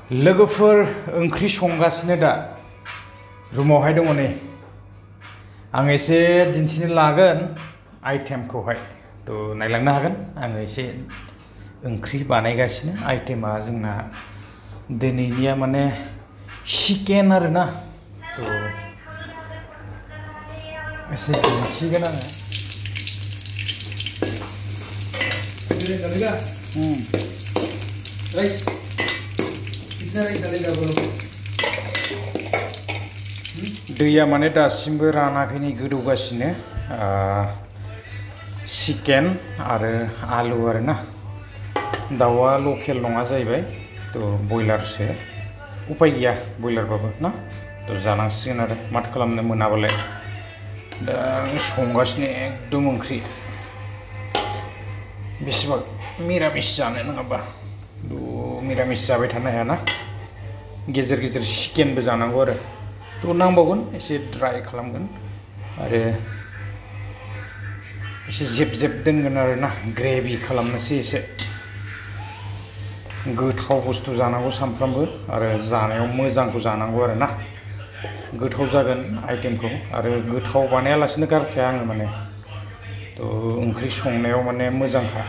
लोगोफोर ओंख्रि संगासिनो दा रुमावहाय दङ नै आं एसे दिन्थिनो लागोन आइटेमखौहाय तो नायलांनो हागोन आं एसे ओंख्रि बानायगासिनो आइटेमा जोंना दिनैनिया माने चिकेन आरोना तो एसे दिन्थिगोन आङो दैया माने दासिमबो रानाखैनि गोदौगासिनो चिकेन आरो आलु आरोना दाउआ लकेल नङा जाहैबाय तो बयलारसो उपाय गैया बयलारबाबो ना तो जानांसिगोन आरो माथो खालामनो मोनाबालाय दा संगासिनो एकदम ओंख्रि बेसेबां मिरामिस जानो नङाबा मिरामिस जाबाय थानो हायाना गेजेर गेजेर चिकेनबो जानांगौ आरो तो नांबावगोन एसे ड्राइ खालामगोन आरो एसे जेब जेब दोनगोन आरोना ग्रेभि खालामनोसै एसे गोथाव बुस्थु जानांगौ सानफ्रामबो आरो जानायाव मोजांखौ जानांगौ आरोना गोथाव जागोन आइटेमखौ आरो गोथाव बानायालासिनो गारखाया आङो माने तो ओंख्रि संनायाव माने मोजांखा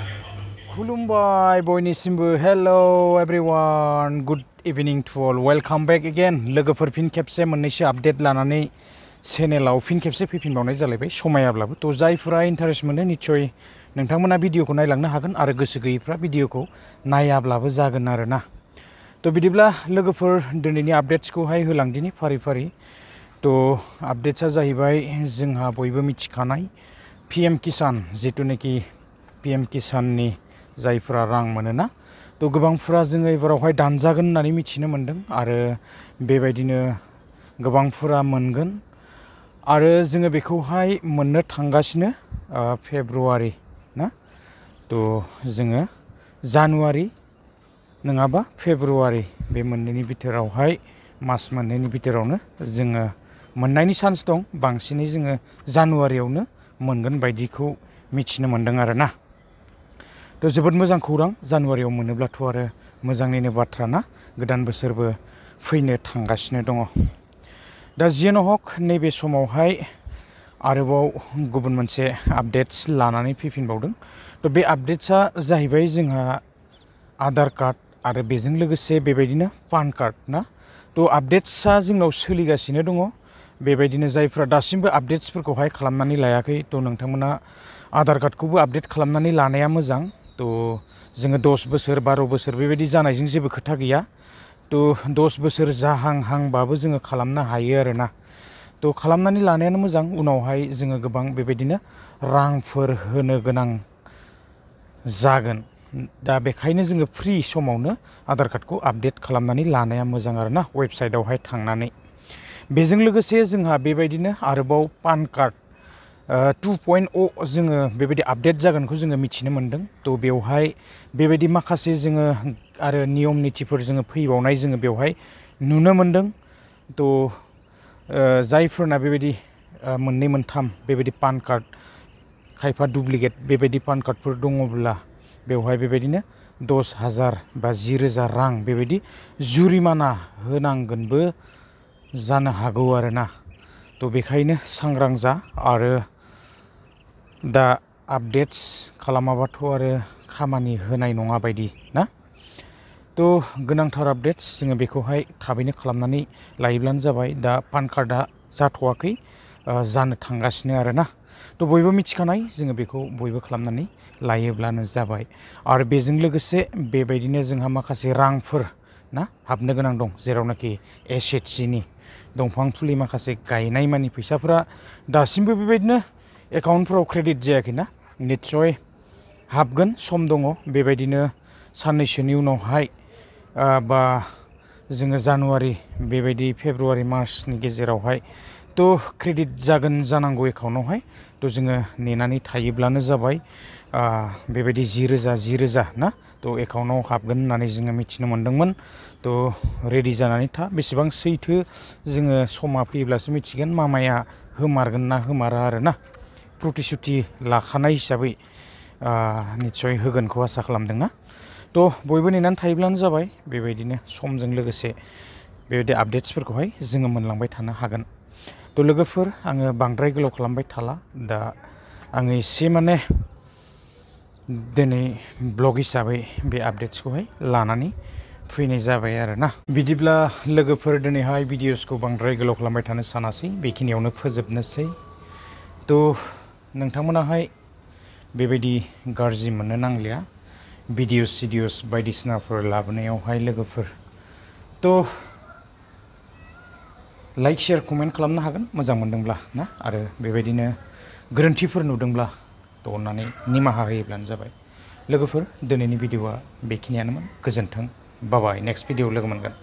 खुलुमबाय बयनिसिमबो hello everyone good evening to all welcome back again लोगोफोर फिन खेबसे मोननैसो आपडेट लानानै चेनेलाव फिन खेबसे फैफिनबावनाय जालायबाय समायाब्लाबो तो जायफोरा इन्टारेस्ट मोनो निश्चय नोंथांमोना भिडिअखौ नायलांनो हागोन आरो गोसो गैयैफ्रा भिडिअखौ नायाब्लाबो जागोन आरोना तो बिदिब्ला लोगोफोर दिनैनि आपडेट्सखौहाय होलांदिनि फारि फारि तो आपडेट्सआ जाहैबाय जोंहा बयबो मिथिखानाय पीएम किसान जितुनाखि पीएम किसाननि जायफोरा रां मोनोना तो गोबांफोरा जोङो एबारावहाय दानजागोन होननानै मिथिनो मोन्दों आरो बेबायदिनो गोबांफोरा मोनगोन आरो जोङो बेखौहाय मोननो थांगासिनो फेब्रुवारि ना तो जोङो जानुवारि नङाबा फेब्रुवारि बे मोननैनि बिथोरावहाय मास मोननैनि बिथोरावनो जोङो मोननायनि चान्स दं बांसिनै जोङो जानुवारियावनो मोनगोन बायदिखौ मिथिनो मोन्दों आरोना तो जोबोद मोजां खौरां जानुवारियाव मोनोब्लाथ' आरो मोजांनिनो बाथ्रा ना गोदान बोसोरबो फैनो थांगासिनो दङ दा जियानो हक नैबे समावहाय आरोबाव गुबुन मोनसे आपडेट्स लानानै फैफिनबावदों तो बे आपडेट्सआ जाहैबाय जोंहा आधार कार्ड आरो बेजों लोगोसे बेबायदिनो पान कार्ड ना तो आपडेट्सआ जोंनाव सोलिगासिनो दङ बेबायदिनो जायफ्रा दासिमबो आपडेट्सफोरखौहाय खालामनानै लायाखै तो नोंथांमोना आधार कार्डखौबो आपडेट खालामनानै लानाया मोजां तो जोङो 10 बोसोर 12 बोसोर बेबायदि जानायजों जेबो खोथा गैया तो 10 बोसोर जाहांहांबाबो जोङो खालामनो हायो आरोना तो खालामनानै लानायानो मोजां उनावहाय जोङो गोबां बेबायदिनो रांफोर होनो गोनां जागोन दा बेखायनो जोङो फ्रि समावनो आधार कार्डखौ आपडेट खालामनानै लानाया मोजां आरोना वेबसाइटआवहाय थांनानै बेजों लोगोसे जोंहा बेबायदिनो आरोबाव पान कार्ड 2.0 जोङो बेबायदि आपडेट जागोनखौ जोङो मिथिनो मोन्दों तो बेवहाय बेबायदि माखासे जोङो आरो नियम नितिफोर जोङो फैबावनाय जोङो बेवहाय नुनो मोन्दों तो जायफोरना बेबायदि मोननै मोनथाम बेबायदि पान कार्ड खायफा डुप्लिकेट बेबायदि पान कार्डफोर दङब्ला बेवहाय बेबायदिनो 10,000 बा 10,000 रां बेबायदि जुरिमाना होनांगोनबो जानो हागौ आरोना तो बेखायनो सांग्रां जा आरो दा आपडेट्स खालामाबाथ' आरो खामानि होनाय नङा बायदि ना तो गोनांथार आपडेट्स जोङो बेखौहाय थाबैनो खालामनानै लायोब्लानो जाबाय दा पान कार्डआ जाथ'वाखै जानो थांगासिनो आरोना तो बयबो मिथिखानाय जोङो बेखौ बयबो खालामनानै लायोब्लानो जाबाय आरो बेजों लोगोसे बेबायदिनो जोंहा माखासे रांफोर ना हाबनो गोनां दं जेरावनाखि एसएचजिनि दंफां फुलि माखासे गायनाय मानि फैसाफोरा दासिमबो बेबायदिनो एकाउन्टफोराव क्रेडिट जायाखैना निस्सय हाबगोन सम दङ बेबायदिनो साननैसोनि उनावहाय बा जोङो जानुवारि बेबायदि फेब्रुवारि मार्चनि गेजेरावहाय तो क्रेडिट जागोन जानांगौ एकाउन्टआवहाय तो जोङो नेनानै थायोब्लानो जाबाय बेबायदि 10,000 ना तो एकाउन्टआव हाबगोन होननानै जोङो मिथिनो मोन्दोंमोन तो रेडि जानानै था बेसेबां सैथो जोङो समा फैयोब्लासो मिथिगोन मामाया होमारगोन ना होमारा आरोना प्रतिश्रुति लाखानाय हिसाबै निस्सय होगोनखौ आसा खालामदोंना थ' बयबो नेनानै थायोब्लानो जाबाय बेबायदिनो समजों लोगोसे बेबायदि आपडेट्सफोरखौहाय जोङो मोनलांबाय थानो हागोन। थ' लोगोफोर आङो बांद्राय गोलाव खालामबाय थाला दा आङो एसे माने दिनै ब्लग हिसाबै बे आपडेट्सखौहाय लानानै फैनाय जाबाय आरोना। बिदिब्ला लोगोफोर दिनैहाय भिडिअसखौ बांद्राय गोलाव खालामबाय थानो सानासै बेखिनियावनो फोजोबनोसै। थ' नोंथांमोनाहाय बेबायदि गाज्रि मोननो नांलिया भिडिअस बायदिसिनाफोर लाबोनायावहाय लोगोफोर। थ' लाइक शेयार कमेन्ट खालामनो हागोन मोजां मोनदोंब्ला ना, आरो बेबायदिनो गोरोन्थिफोर नुदोंब्ला थ' अननानै निमाहा होयोब्लानो जाबाय। लोगोफोर दिनैनि भिडिअआ बेखिनियानोमोन। गोजोन्थों, बाय बाय, नेक्स्ट भिडिअआव लोगो मोनगोन।